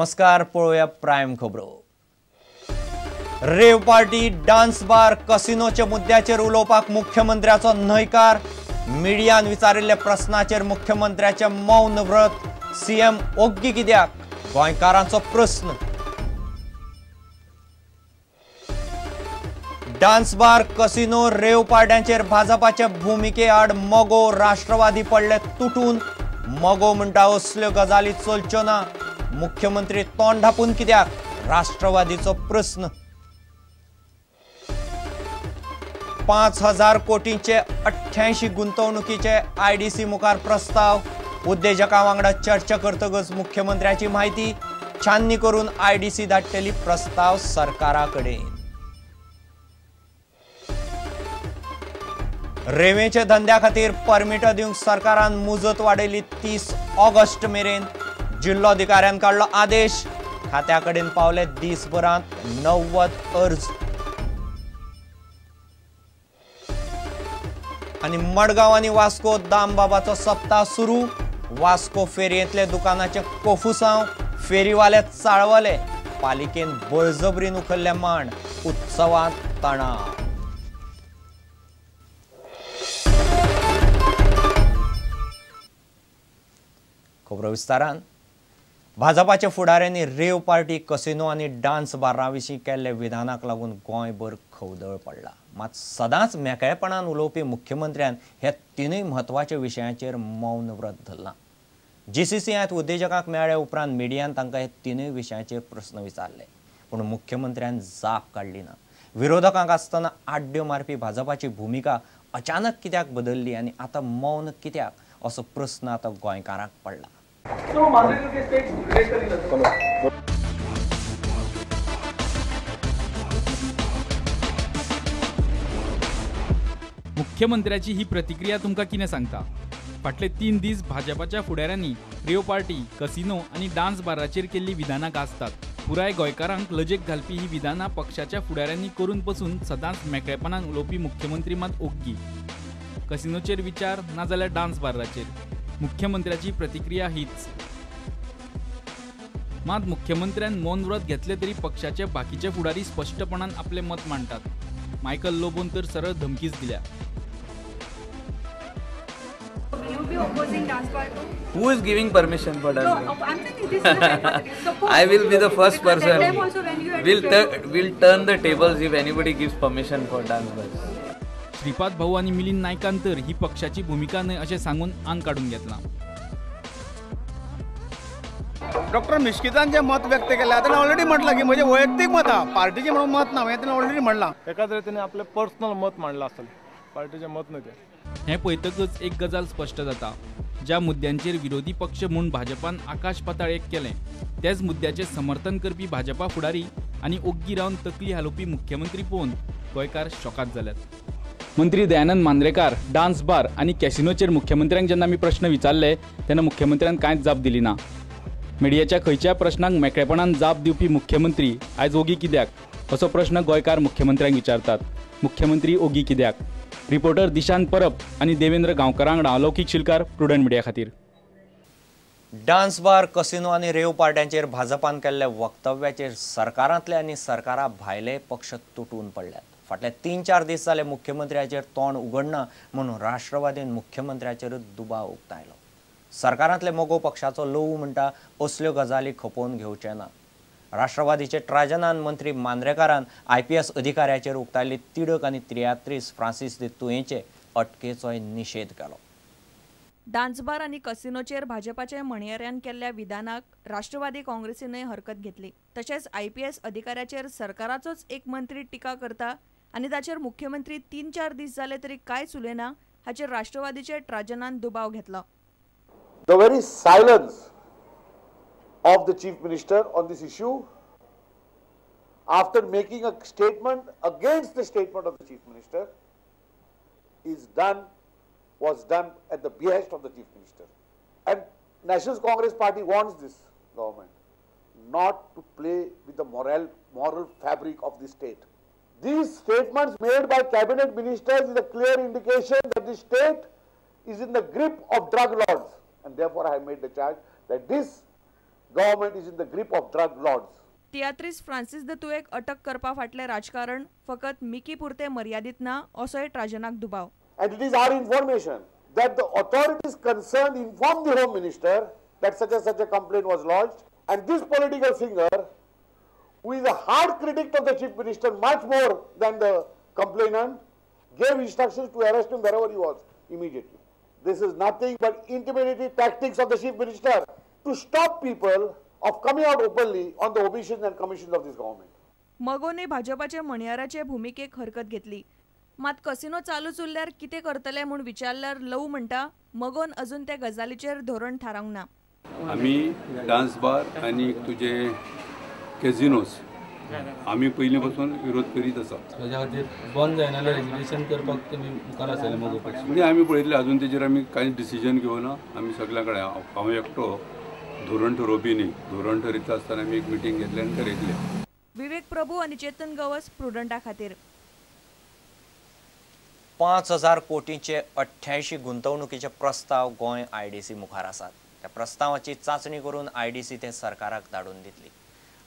नमस्कार, पळोवया प्रायम खबरो। रेव पार्टी, डान्स बार, कसिनोच्या मुद्द्याचेर उलोवपाक मुख्यमंत्र्याचो न्हयकार। मिडियान विचारिल्ल्या प्रस्नाचेर मुख्यमंत्र्याचें मौन व्रत। सीएम ओग्गी कित्याक? गोंयकारांचो प्रस्न। डान्स बार, कसिनो, रेव पार्ट्यांचेर भाजपाचे भुमिके आड मगो राष्ट्रवादी पडले तुटून। मगो म्हणटा असल्यो गजाली चलच्यो ना। मुख्यमंत्री तोंड धापून कित्याक? राष्ट्रवादीचो प्रस्न। 5,000 कोटींचे 88 गुंतवणुकीचे आयडीसी मुखार प्रस्ताव। उद्देजकां वांगडा चर्चा करतकच मुख्यमंत्र्याची म्हायती। छाननी करून आयडीसी धाडटली प्रस्ताव सरकारा कडेन। रेवेच्या धंद्या खातीर परमिटां दिवंक सरकारान मुजत वाडयली 30 ऑगस्ट मेरेन। जिल्लोधिकाऱ्यान काडलो आदेश। खात्या कडेन पावले दिसभरांत 90 अर्ज। आनी मडगांव आनी वास्को दामबाबाचो सप्ताह सुरू। वास्को फेरयेंतले दुकानाचे कोफुसांव, फेरीवाले चाळवले। पालिकेन बळजबरीन उखल्ले मांड। उत्सवांत तणाव। खबरो विस्तारान। भाजपाच्या फुडाऱ्यांनी रेव पार्टी, कसिनो आनी डान्स बारां विशीं केल्ल्या विधानाक लागून गोंयभर खवदळ पडला। मात सदांच मेकळेपणान उलोवपी मुख्यमंत्र्यान ह्या तिनूय म्हत्वाच्या विशयांचेर मौन व्रत धरलां। जीसीसीआयत उद्देजकांक मेळ्ळे उपरांत मिडियान तांकां ह्या तिनूय विशयांचेर प्रस्न विचारले, पूण मुख्यमंत्र्यान जाप काडली ना। विरोधकांक आसतना आड्ड्यो मारपी भाजपाची भुमिका अचानक कित्याक बदलली आनी आतां मौन कित्याक, असो प्रस्न आतां गोंयकारांक पडला। मुख्यमंत्र्याची ही प्रतिक्रिया तुमकां कितें सांगता? फाटले 3 दीस भाजपाच्या फुडाऱ्यांनी रेव पार्टी, कसिनो आनी डान्स बाराचेर केल्ली विधानां गाजतात। पुराय गोंयकारांक लजेक घालपी ही विधानां पक्षाच्या फुडाऱ्यांनी करून पसून सदांच मेकळेपणान उलोवपी मुख्यमंत्री मात ओग्गी। कसिनोचेर विचार नाजाल्यार डान्स बाराचेर मुख्यमंत्र्याची प्रतिक्रिया हीच। मात मुख्यमंत्र्यान मौन व्रत घेतले तरी पक्षाचे बाकीचे फुडारी स्पश्टपणान आपले मत मांडटात। मायकल लोबोन तर सरळ धमकीच दिल्या। Who is giving permission for dance? No, I'm saying this is the I will be the first person. We'll turn the tables if anybody gives permission for dance bars. Shripad Bhau आनी मिलिंद नायकान तर ही पक्षाची भूमिका न्हय अशें सांगून आंग काडून घेतलां। डॉक्टर मिश्कितान जे मत व्यक्त केलां ताणें ऑलरेडी म्हटलां की म्हजें वैयक्तीक मत आहा, पार्टीचें म्हणून मत ना, हें ताणें ऑलरेडी म्हणलां। एकाच रितीन आपलें पर्सनल मत मांडलां आसतलें, पार्टीचें मत न्हय तें। हें पळयतकच एक गजाल स्पश्ट जाता, ज्या मुद्द्यांचेर विरोधी पक्ष म्हूण भाजपान आकाश पाताळ एक केलें त्याच मुद्द्याचें समर्थन करपी भाजपा फुडारी आनी ओग्गी रावन तकली हालोवपी मुख्यमंत्री पळोवन गोंयकार शॉकात जाल्यात। मंत्री दयानंद मांद्रेकार डान्स बार आनी कॅसिनोचेर मुख्यमंत्र्यांक जेन्ना आमी प्रश्न विचारले तेन्ना मुख्यमंत्र्यान कांयच जाप दिली ना। मिडियाच्या खंयच्याय प्रश्नांक मेकळेपणान जाप दिवपी मुख्यमंत्री आयज ओगी कित्याक असो प्रश्न गोंयकार मुख्यमंत्र्यांक विचारतात। मुख्यमंत्री ओगी कित्याक? रिपोर्टर दिशांत परब आनी देवेंद्र गांवकर वांगडा अलौकीक शिलकार, प्रुडंट मिडिया खातीर। डान्स बार, कसिनो आनी रेव पार्ट्यांचेर भाजपान केल्ल्या वक्तव्याचेर सरकारांतले आनी सरकारा भायले पक्ष तुटून पडल्यात। फाटले 3-4 दीस जाले मुख्यमंत्र्याचेर तोंड उगडना म्हणून राष्ट्रवादीन मुख्यमंत्र्याचेरूच दुबाव उक्तायलो। सरकारांतले मगो पक्षाचो लोवू म्हणटा असल्यो गजाली खपोवन घेवचे ना। राष्ट्रवादीचे ट्राजनान मंत्री मांद्रेकारान आयपीएस अधिकाऱ्याचेर उक्तायल्ली तिडक आनी त्रियात्रीस फ्रांसीस दे तुयेंचे अटकेचोय निशेध केलो। डान्स बार आनी कसिनोचेर भाजपाच्या म्हणयाऱ्यान केल्ल्या विधानाक राष्ट्रवादी काँग्रेसीनय हरकत घेतली। तशेंच आयपीएस अधिकाऱ्याचेर सरकाराचोच एक मंत्री टिका करता आनी ताचेर मुख्यमंत्री 3-4 दीस जाले तरी कांयच उलयना हाचेर राष्ट्रवादीचे ट्राजनान दुबाव घेतलो। The very silence of the Chief Minister on this issue, after making a statement against the statement of the Chief Minister, was done at the behest of the Chief Minister. And National Congress Party wants this government not to play with the moral fabric of the state. These statements made by cabinet ministers is a clear indication that the state is in the grip of drug lords, and therefore I have made the charge that this government is in the grip of drug lords. तियात्रिस्त Francis the तुयेक अटक करपा फाटलें राजकारण फकत Mickey पुरते मर्यादीत ना असोय ट्राजनाक दुबाव. And it is our information that the authorities concerned informed the Home Minister that such and such a complaint was lodged, and this political singer, who is a hard critic of the Chief Minister much more than the complainant, gave instructions to arrest him wherever he was immediately. This is nothing but intimidatory tactics of the Chief Minister to stop people of coming out openly on the omissions and commissions of this government. मगोने भाजपाचे म्हणयाराचे भूमिकेक हरकत घेतली. मात casino चालूच उरल्यार कितें करतले म्हूण विचारल्यार love म्हणटा मगोन अजून त्या गजालीचेर धोरण थारावंक ना. आमी डान्स बार आनी तुजे कॅझिनोज आमी पयलीं पासून विरोध करीत आसा. ताच्या खातीर बंद जायना जाल्यार रेग्युलेशन करपाक तुमी मुखार आसतले मगो पक्ष. म्हणजे आमी पळयतले, अजून तेजेर आमी कांय डिसिजन घेवना. आमी सगळ्या कडेन हांव एकटो धोरण ठरोवपी न्ही, धोरण ठरयता आसतना आमी एक मिटींग घेतली आनी ठरयतले. विवेक प्रभू आनी चेतन गवस प्रुडंटा खातीर. 5,000 कोटींचे 88 गुंतवणुकीचे प्रस्ताव गोंय IDC मुखार आसात. त्या प्रस्तावाची चांचणी करून IDC ते सरकाराक धाडून दितली.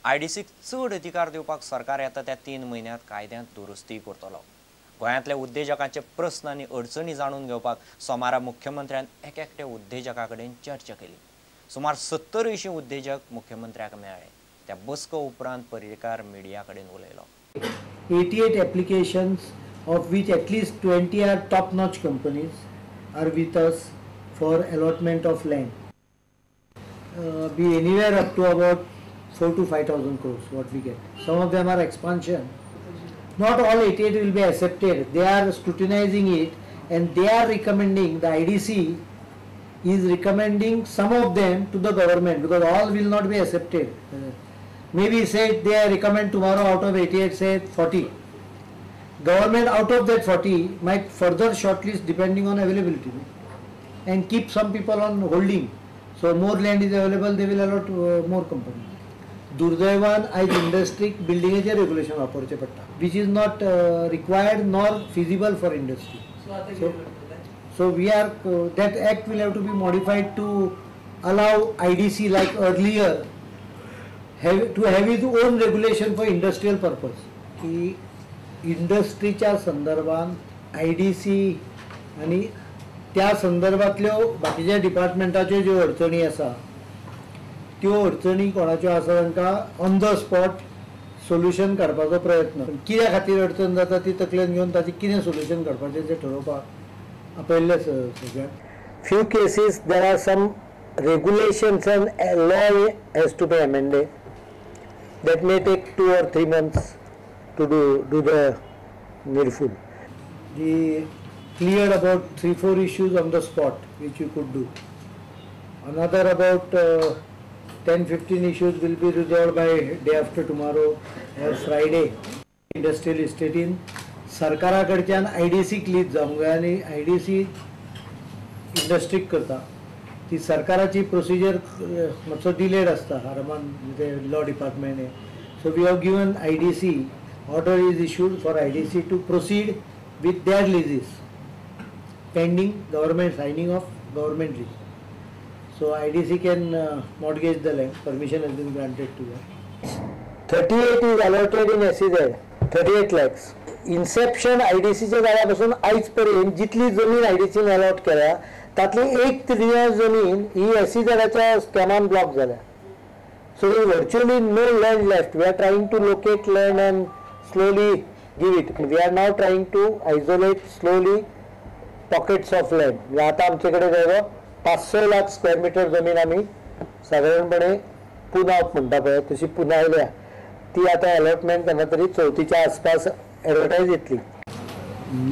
IDCक चड अधिकार दिवपाक सरकार येता त्या 3 म्हयन्यांत कायद्यांत दुरुस्ती करतलो. गोंयांतल्या उद्देजकांचे प्रस्न आनी अडचणी जाणून घेवपाक सोमारा मुख्यमंत्र्यान एक एकट्या उद्देजका कडेन चर्चा केली. सुमार 70 उद्देजक मुख्यमंत्र्याक मेळ्ळे. त्या बसको उपरांत पर्रीकार मिडिया कडेन उलयलो. 88 applications of which at least 20 are top-notch companies are with us for allotment of land. Be anywhere up to about 4 to 5,000 crores what we get. Some of them are expansion. Not all 88 will be accepted. They are scrutinizing it and they are recommending, the IDC is recommending some of them to the government because all will not be accepted. Maybe say they recommend tomorrow out of 88 say 40. Government out of that 40 might further shortlist depending on availability and keep some people on holding. So more land is available, they will allot more companies. दुर्दैवान आयज इंडस्ट्रीक बिल्डिंगेचें regulation वापरचें पडटा, which is not required nor feasible for industry. So we are that act will have to be modified to allow IDC like earlier to have its own regulation for industrial purpose. की इंडस्ट्रीच्या संदर्भात IDC आनी त्या संदर्भातल्यो बाकीच्या डिपार्टमेंटाच्यो ज्यो अडचणी आसा त्यो अडचणी कोणाच्यो आसा तांकां ऑन the spot solution काडपाचो प्रयत्न. कित्या खातीर अडचण जाता ती तकलेन घेवन ताचें कितें सोल्युशन काडपाचें तें ठरोवपाक आपयल्लें सगळ्यांक. Few cases there are some regulations and law has to be amended that may take 2 or 3 months to do the needful. We cleared about 3-4 issues on the spot which you could do. Another about 10-15 issues will be resolved by day after tomorrow or Friday. Industrial estate in सरकारा कडच्यान IDC lease जावंक जाय आनी IDC इंडस्ट्रीक करता. ती सरकाराची procedure मातसो delayed आसता आरामान ते लॉ डिपार्टमेंट हे. So we have given IDC order is issued for IDC to proceed with their leases pending government signing of government lease. So IDC can mortgage the land, permission has been granted to them. 38 is allotted in SEZ, 38 lakhs. Inception IDC च्या जाल्यापासून आयज पर्यंत जितली जमीन IDC न allot केल्या तातली एक तृतीयांश जमीन ही SEZ स्कॅमान ब्लॉक जाल्या. So there is virtually no land left. We are trying to locate land and slowly give it. We are now trying to isolate slowly pockets of land. आता आमच्याकडे जवळ 500 lakh square metre जमीन आमी साधारणपणे पुनावप म्हणटा पळय तशी पुनायल्या ती आता अलॉटमेंट केन्ना तरी चवथीच्या आसपास एडवर्टायज येतली.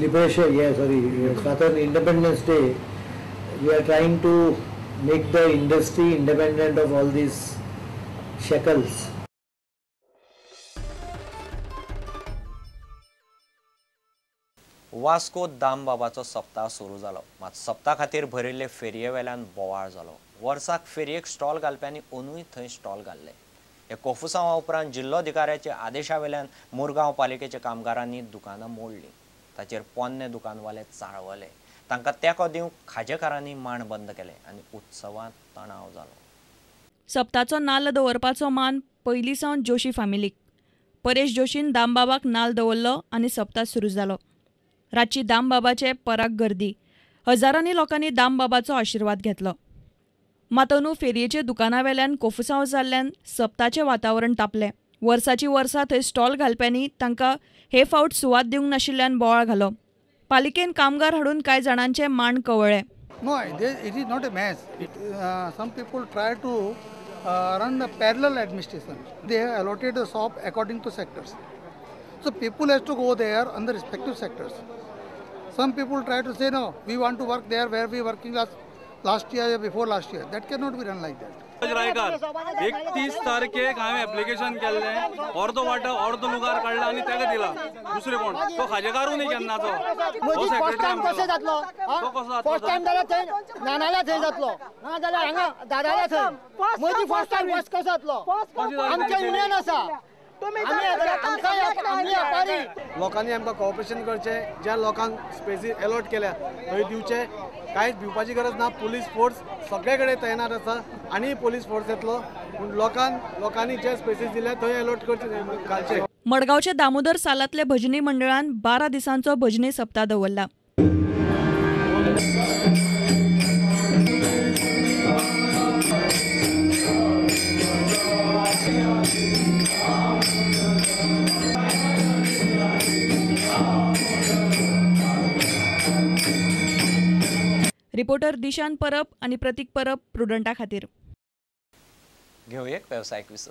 लिबरेशन हे सॉरी स्वातंत्र्य Independence Day we are trying to make the industry independent of all these shackles. Vasco दामबाबाचो सप्ताह सुरू जालो. मात सप्ता खातीर भरिल्ले फेरये वेल्यान बोवाळ जालो. वर्साक फेरयेक स्टॉल घालप्यांनी अंदूय थंय स्टॉल घाल्ले. हे कोफुसांवा उपरांत जिल्लोधिकाऱ्याच्या आदेशा वेल्यान मुरगांव पालिकेच्या कामगारांनी दुकानां मोडलीं. ताचेर पोन्ने दुकानवाले चाळवले. तांकां तेंको दिवंक खाजेकारांनी मांड बंद केले आनी उत्सवांत तणाव जालो. सप्ताचो नाल्ल दवरपाचो मान पयलीं सावन जोशी फामिलीक. परेश जोशीन दामबाबाक नाल्ल दवरलो आनी सप्ता सुरू जालो. रातची दामबाबाचे पराक गर्दी. हजारांनी लोकांनी दामबाबाचो आशिर्वाद घेतलो. मात अंदू फेरयेचे दुकानावेल्यान कोफुसांव जाल्ल्यान सप्ताचें वातावरण तापलें. वर्साची वर्सां थंय स्टॉल घालप्यांनी तांकां हे फावट सुवात दिवंक नाशिल्ल्यान बोवाळ घालो. पालिकेन कामगार हाडून कांय जाणांचे मांड कवळ्ळे. No, it is not a mess. Some people try to run the parallel administration. They have allotted the shop according to sectors. So people has to go there on the respective sectors. Some people try to say, no, we want to work there where we working last year or before last year. That cannot be run like that. Raikar 31 तारखेक हांवें application केल्लें, अर्दो वांटो अर्दो लुगार काडला आनी ताका दिला. दुसरे कोण तो खाजेकारूय न्ही केन्नाचो. फर्स्ट टायम कसो जातलो? फर्स्ट टायम जाल्यार थंय नानाल्या थंय जातलो, ना जाल्यार हांगा दादाल्या थंय. मदीं फर्स्ट टायम कसो जातलो? आमचें युनियन आसा, लोकांनी आमकां कॉपरेशन करचें. ज्या लोकांक स्पेसी एलॉट केल्या थंय दिवचें, कांयच भिवपाची गरज ना. पुलीस फोर्स सगळे कडेन तैनात आसा आनी पुलीस फोर्स येतलो, पूण लोकांनी जे स्पेसीस दिल्या थंय एलॉट करचे घालचे. मडगांवच्या दामोदर सालांतल्या भजनी मंडळान 12 दिसांचो भजनी सप्ता दवरला. रिपोर्टर दिशान परब आणि प्रतीक परब प्रुडंटा खातीर. घेऊ एक व्यावसायिक विसव.